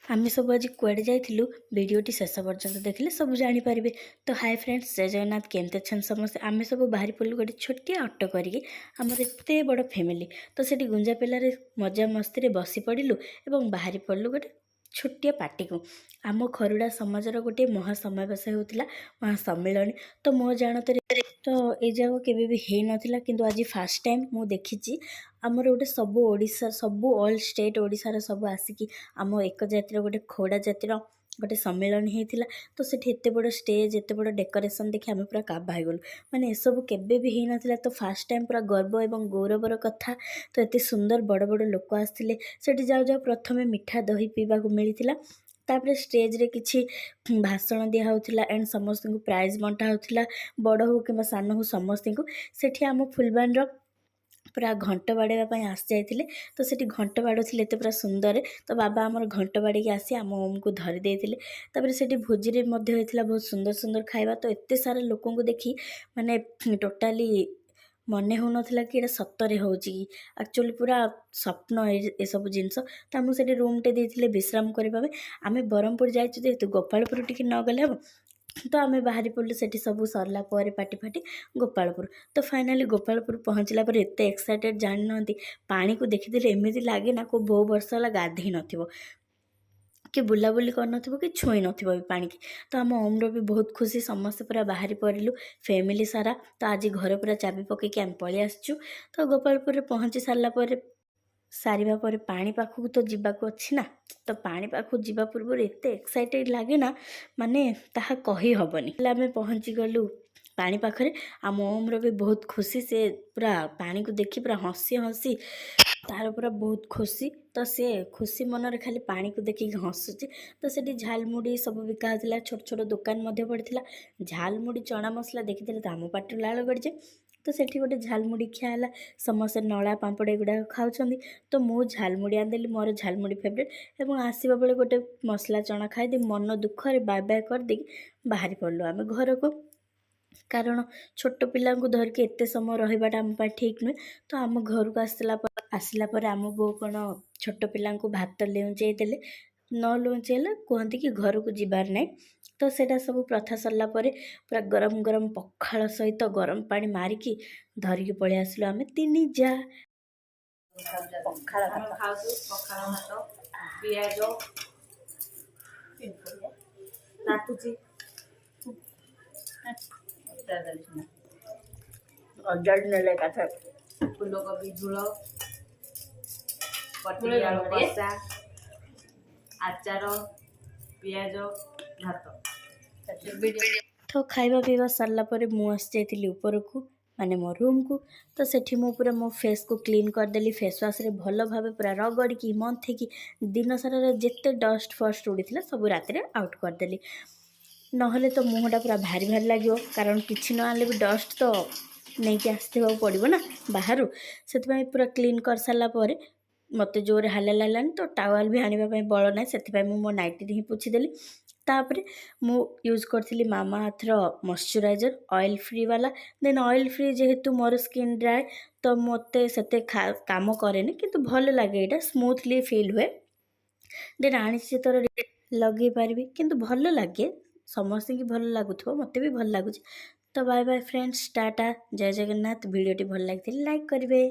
ଆମେ ସବୁ ଆଜି କୁଆଡ଼େ ଯାଇଥିଲୁ, ଭିଡ଼ିଓଟି ଶେଷ ପର୍ଯ୍ୟନ୍ତ ଦେଖିଲେ ସବୁ ଜାଣିପାରିବେ। ତ ହାଏ ଫ୍ରେଣ୍ଡସ୍, ଜୟ ଜଗନ୍ନାଥ। କେମିତି ଅଛନ୍ତି ସମସ୍ତେ? ଆମେ ସବୁ ବାହାରି ପଡ଼ିଲୁ ଗୋଟେ ଛୋଟିଆ ଅଟୋ କରିକି, ଆମର ଏତେ ବଡ଼ ଫ୍ୟାମିଲି। ତ ସେଠି ଗୁଞ୍ଜାପେଲାରେ ମଜା ମସ୍ତିରେ ବସି ପଡ଼ିଲୁ ଏବଂ ବାହାରି ପଡ଼ିଲୁ ଗୋଟେ ଛୋଟିଆ ପାର୍ଟିକୁ। ଆମ ଖରୁଡ଼ା ସମାଜର ଗୋଟିଏ ମହାସମାବେଶ ହେଉଥିଲା, ମହାସମ୍ମିଳନୀ। ତ ମୋ ଜାଣତରେ ତ ଏ ଯାକ କେବେ ବି ହେଇନଥିଲା, କିନ୍ତୁ ଆଜି ଫାର୍ଷ୍ଟ ଟାଇମ୍ ମୁଁ ଦେଖିଛି। ଆମର ଗୋଟେ ସବୁ ଓଡ଼ିଶା, ସବୁ ଅଲ୍ ଷ୍ଟେଟ୍ ଓଡ଼ିଶାର ସବୁ ଆସିକି ଆମ ଏକ ଜାତିର, ଗୋଟେ ଖୋଡ଼ା ଜାତିର ଗୋଟେ ସମ୍ମିଳନୀ ହେଇଥିଲା। ତ ସେଠି ଏତେ ବଡ଼ ଷ୍ଟେଜ୍, ଏତେ ବଡ଼ ଡେକୋରେସନ୍ ଦେଖି ଆମେ ପୁରା କାବା ହେଇଗଲୁ। ମାନେ ଏସବୁ କେବେ ବି ହେଇନଥିଲା, ତ ଫାର୍ଷ୍ଟ ଟାଇମ୍ ପୁରା ଗର୍ବ ଏବଂ ଗୌରବର କଥା। ତ ଏତେ ସୁନ୍ଦର ବଡ଼ ବଡ଼ ଲୋକ ଆସିଥିଲେ। ସେଠି ଯାଉ ଯାଉ ପ୍ରଥମେ ମିଠା ଦହି ପିଇବାକୁ ମିଳିଥିଲା। ତାପରେ ଷ୍ଟେଜ୍ରେ କିଛି ଭାଷଣ ଦିଆ ହେଉଥିଲା ଆଣ୍ଡ ସମସ୍ତଙ୍କୁ ପ୍ରାଇଜ୍ ବଣ୍ଟା ହେଉଥିଲା, ବଡ଼ ହଉ କିମ୍ବା ସାନ ହଉ, ସମସ୍ତଙ୍କୁ। ସେଠି ଆମ ଫୁଲବାଣୀର ପୁରା ଘଣ୍ଟ ବାଡ଼େଇବା ପାଇଁ ଆସିଯାଇଥିଲେ। ତ ସେଠି ଘଣ୍ଟ ବାଡ଼ଉଥିଲେ ଏତେ ପୁରା ସୁନ୍ଦରରେ। ତ ବାବା ଆମର ଘଣ୍ଟ ବାଡ଼େଇକି ଆସି ଆମ ଓମ୍କୁ ଧରି ଦେଇଥିଲେ। ତାପରେ ସେଠି ଭୋଜିରେ ମଧ୍ୟ ହେଇଥିଲା ବହୁତ ସୁନ୍ଦର ସୁନ୍ଦର ଖାଇବା। ତ ଏତେ ସାରା ଲୋକଙ୍କୁ ଦେଖି ମାନେ ଟୋଟାଲି ମନେ ହେଉନଥିଲା କି ଏଇଟା ସତରେ ହେଉଛି କି। ଆକ୍ଚୁଆଲି ପୁରା ସ୍ୱପ୍ନ ଏସବୁ ଜିନିଷ। ତ ଆମକୁ ସେଠି ରୁମ୍ଟେ ଦେଇଥିଲେ ବିଶ୍ରାମ କରିବା ପାଇଁ। ଆମେ ବ୍ରହ୍ମପୁର ଯାଇଛୁ ଯେହେତୁ, ଗୋପାଳପୁର ଟିକେ ନ ଗଲେ ହେବ? ତ ଆମେ ବାହାରି ପଡ଼ିଲୁ ସେଠି ସବୁ ସରିଲା ପରେ ପାର୍ଟି ଫାଟି ଗୋପାଳପୁର। ତ ଫାଇନାଲି ଗୋପାଳପୁର ପହଞ୍ଚିଲା ପରେ ଏତେ ଏକ୍ସାଇଟେଡ଼ ଜାଣିନାହାନ୍ତି। ପାଣିକୁ ଦେଖିଦେଲେ ଏମିତି ଲାଗେ ନା କେଉଁ ବହୁ ବର୍ଷ ହେଲା ଗାଧେଇ ନଥିବ କି ବୁଲାବୁଲି କରିନଥିବ କି ଛୁଇଁ ନଥିବ ବି ପାଣିକି। ତ ଆମ ଓମ୍ର ବି ବହୁତ ଖୁସି। ସମସ୍ତେ ପୁରା ବାହାରି ପଡ଼ିଲୁ ଫ୍ୟାମିଲି ସାରା। ତ ଆଜି ଘରେ ପୁରା ଚାବି ପକେଇକି ଆମେ ପଳେଇ ଆସିଛୁ। ତ ଗୋପାଳପୁରରେ ପହଞ୍ଚି ସାରିଲା ପରେ, ସାରିବା ପରେ ପାଣି ପାଖକୁ ତ ଯିବାକୁ ଅଛି ନା। ତ ପାଣି ପାଖକୁ ଯିବା ପୂର୍ବରୁ ଏତେ ଏକ୍ସାଇଟେଡ଼ ଲାଗେ ନା, ମାନେ ତାହା କହି ହେବନି। ହେଲେ ଆମେ ପହଞ୍ଚିଗଲୁ ପାଣି ପାଖରେ। ଆମ ଓମ୍ର ବି ବହୁତ ଖୁସି। ସେ ପୁରା ପାଣିକୁ ଦେଖି ପୁରା ହସି ହସି ତାର ପୁରା ବହୁତ ଖୁସି। ତ ସେ ଖୁସି ମନରେ ଖାଲି ପାଣିକୁ ଦେଖିକି ହସୁଛି। ତ ସେଠି ଝାଲମୁଢ଼ି ସବୁ ବିକା ହେଉଥିଲା। ଛୋଟ ଛୋଟ ଦୋକାନ ମଧ୍ୟ ପଡ଼ିଥିଲା। ଝାଲମୁଢ଼ି, ଚଣା ମସଲା ଦେଖିଥିଲେ ତ ଆମ ପାଟିରୁ ଲାଳ ଗଡ଼ିଯାଏ। ତ ସେଠି ଗୋଟେ ଝାଲମୁଢ଼ି ଖିଆ ହେଲା। ସମସ୍ତେ ନଳା ପାମ୍ପଡ଼ ଏଗୁଡ଼ାକ ଖାଉଛନ୍ତି। ତ ମୁଁ ଝାଲମୁଢ଼ି ଆଣିଦେଲି, ମୋର ଝାଲମୁଢ଼ି ଫେଭରେଟ୍। ଏବଂ ଆସିବା ବେଳେ ଗୋଟେ ମସଲା ଚଣା ଖାଇଦେଇ ମନ ଦୁଃଖରେ ବାଏ ବାଏ କରିଦେଇକି ବାହାରି ପଡ଼ିଲୁ ଆମେ ଘରକୁ, କାରଣ ଛୋଟ ପିଲାଙ୍କୁ ଧରିକି ଏତେ ସମୟ ରହିବାଟା ଆମ ପାଇଁ ଠିକ୍ ନୁହେଁ। ତ ଆମ ଘରକୁ ଆସିଲା ପରେ ଆମ ବୋଉ କ'ଣ ଛୋଟ ପିଲାଙ୍କୁ ଭାତ ଲେଉଞ୍ଚେଇ ଦେଲେ। ନ ଲୁଞ୍ଚେଇଲେ କୁହନ୍ତି କି ଘରକୁ ଯିବାର ନାହିଁ। ତ ସେଇଟା ସବୁ ପ୍ରଥା ସରିଲା ପରେ ପୁରା ଗରମ ଗରମ ପଖାଳ ସହିତ ଗରମ ପାଣି ମାରିକି ଧରିକି ପଳେଇ ଆସିଲୁ ଆମେ ତିନି ଯା ପଖାଳ ଆମେ ଭାତ। ଖାଉଛୁ ପଖାଳ ଭାତ, ପିଆଜ ତାତୁଛି। ଅଜାଡ଼ି ନେଲେ ଏକାଥରେ। ଫୁଲକୋବି ଝୋଳ, କଟିକି ଆଳୁ କଷା, ଆଚାର, ପିଆଜ, ଭାତ। ତ ଖାଇବା ପିଇବା ସରିଲା ପରେ ମୁଁ ଆସିଯାଇଥିଲି ଉପରକୁ, ମାନେ ମୋ ରୁମ୍କୁ। ତ ସେଠି ମୁଁ ପୁରା ମୋ ଫେସ୍କୁ କ୍ଲିନ୍ କରିଦେଲି ଫେସ୍ ୱାଶ୍ରେ ଭଲ ଭାବେ, ପୁରା ରଗଡ଼ିକି ମନ୍ଥିକି। ଦିନ ସାରାର ଯେତେ ଡଷ୍ଟ ଫଷ୍ଟ ଉଡ଼ିଥିଲା, ସବୁ ରାତିରେ ଆଉଟ୍ କରିଦେଲି। ନହେଲେ ତ ମୁହଁଟା ପୁରା ଭାରି ଭାରି ଲାଗିବ, କାରଣ କିଛି ନ ଆଣିଲେ ବି ଡଷ୍ଟ ତ ନେଇକି ଆସିଥିବାକୁ ପଡ଼ିବ ନା ବାହାରୁ। ସେଥିପାଇଁ ପୁରା କ୍ଲିନ୍ କରିସାରିଲା ପରେ ମୋତେ ଜୋରରେ ହାଲିଆ ଲାଗିଲାନି, ତ ଟାୱାଲ୍ ବି ଆଣିବା ପାଇଁ ବଳ ନାହିଁ। ସେଥିପାଇଁ ମୁଁ ମୋ ନାଇଟିରେ ହିଁ ପୋଛିଦେଲି। ତାପରେ ମୁଁ ୟୁଜ୍ କରିଥିଲି ମାମା ଆର୍ଥର ମଶ୍ଚରାଇଜର୍ ଅଏଲ୍ ଫ୍ରି ବାଲା। ଦେନ୍ ଅଏଲ୍ ଫ୍ରି ଯେହେତୁ ମୋର ସ୍କିନ୍ ଡ୍ରାଏ, ତ ମୋତେ ସେତେ କାମ କରେନି, କିନ୍ତୁ ଭଲ ଲାଗେ ଏଇଟା, ସ୍ମୁଥଲି ଫିଲ୍ ହୁଏ। ଦେନ୍ ଆଣିଛି ଯେତେବେଳେ ଲଗେଇ ପାରିବି, କିନ୍ତୁ ଭଲ ଲାଗେ। ସମସ୍ତଙ୍କୁ ଭଲ ଲାଗୁଥିବ, ମୋତେ ବି ଭଲ ଲାଗୁଛି। ତ ବାଏ ବାଏ ଫ୍ରେଣ୍ଡସ୍, ଟାଟା, ଜୟ ଜଗନ୍ନାଥ। ଭିଡ଼ିଓଟି ଭଲ ଲାଗିଥିଲେ ଲାଇକ୍ କରିବେ।